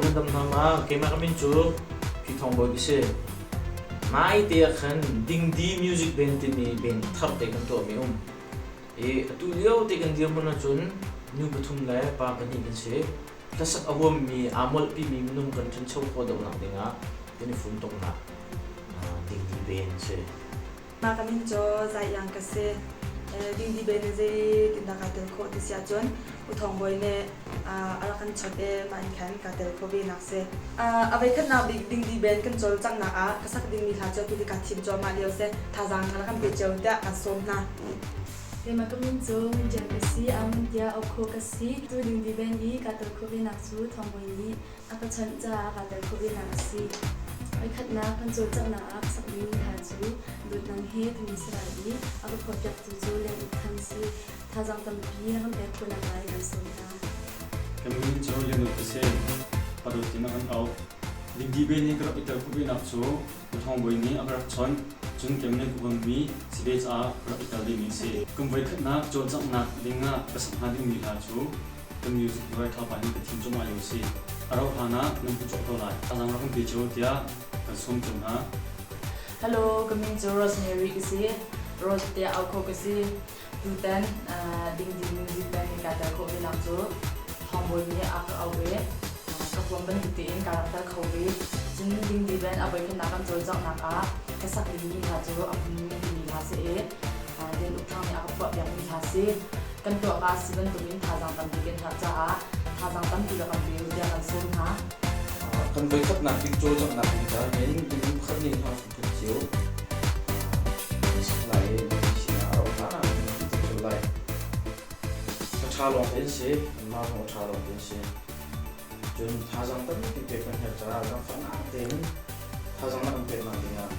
Nan dam hna ma? Keimah ka min cu Phi Thawng Bawi ka si. Nai te ah khan Dingdi Music Band timi band thar te kan tuahmi um. I atu lio te kan dirhmun ahcun nu pathum le pa pahnih kan si. Hlasak a huammi, aa molhpimi minung kan ṭhancho khawh deuhnak dingah kan i funtomnak Dingdi Band a si. Mah ka min cu Zai Iang ka si. Dingdi Band in zeitindah kaa tel khawh ti si ahcun U Thawng Bawi nih a rak kan chawnh i mah in khan kaa tel khawh ve nak si. A voikhatnak bik Dingdi Band kan cawlcanghnak ah ka sak dingmi hla cu atu hi kaa thim cuahmah lio si. Thazaang rak kan pe cio tiah kaan sawm hna. Keimah ka min cu Ngun ka si, Amun tiah auh khawh ka si. Tu Dingdi Band i kaa tel khawh ve nak cu Thawng Bawi nih a ka chawnh caah kaa tel khawh ve nak a si. Voikhatnak kan cawlcanghnak ah ka sak dingmi hla cu Dawt Nang He timi si lai i a ka phuahpiaktu cu Leng Uk Thang si. Thazaang tampi na kan pek khawh naklai kan sawm hna. Ka min cu Lian Uk ka si. Padawt in a kan auh. Dingdi Band nih ka rak i tel khawh venak cu U Thawng Bawi nih a ka rak chawnh. Cun keimah nih ka huammi si ve caah ka rak i tel vemi a si. Kum voikhatnak cawlcanghnak dingah ka sak hnga dingmi hla cu kan music director pa nih ka thim cuahmah lio a si. A rauh hlan ah nan hmu cawk ko lai. Thazaang rak kan pe cio tiah kan sawm cio hna. Hello, ka min cu Rosemary ka si. Rose tiah auh khawh ka si. Tutan Dingdi Music Band in kaa tel khawh ve nak cu Thawng Bawi nih a ka auh i ka huam bantuk tein kaa rak tel kho ve. Cun Dingdi Band a voikhatnak kan cawlcanghnak ah ka sak dingmi hla cu a hmunmi timi hla si i Lian Uk Thang nih a ka phuahpiakmi hla si. Kan tuah ka si bantukin thazaang tampi kan herh caah thazaang tampi rak kan pe u tiah kan sawm hna. Kan voikhatnak bik cawlcanghnak ding caah hin minung pakhat nih hna kan cio. Kan sak lai i mi sinah a rauh hlan ah kan ti cio lai. A ṭha lawng te an si, anmah zong a ṭha lawng te an si. Cun thazaang tampi pek kan herh caah zaangfahnak tein thazaang na kan peknak dingah.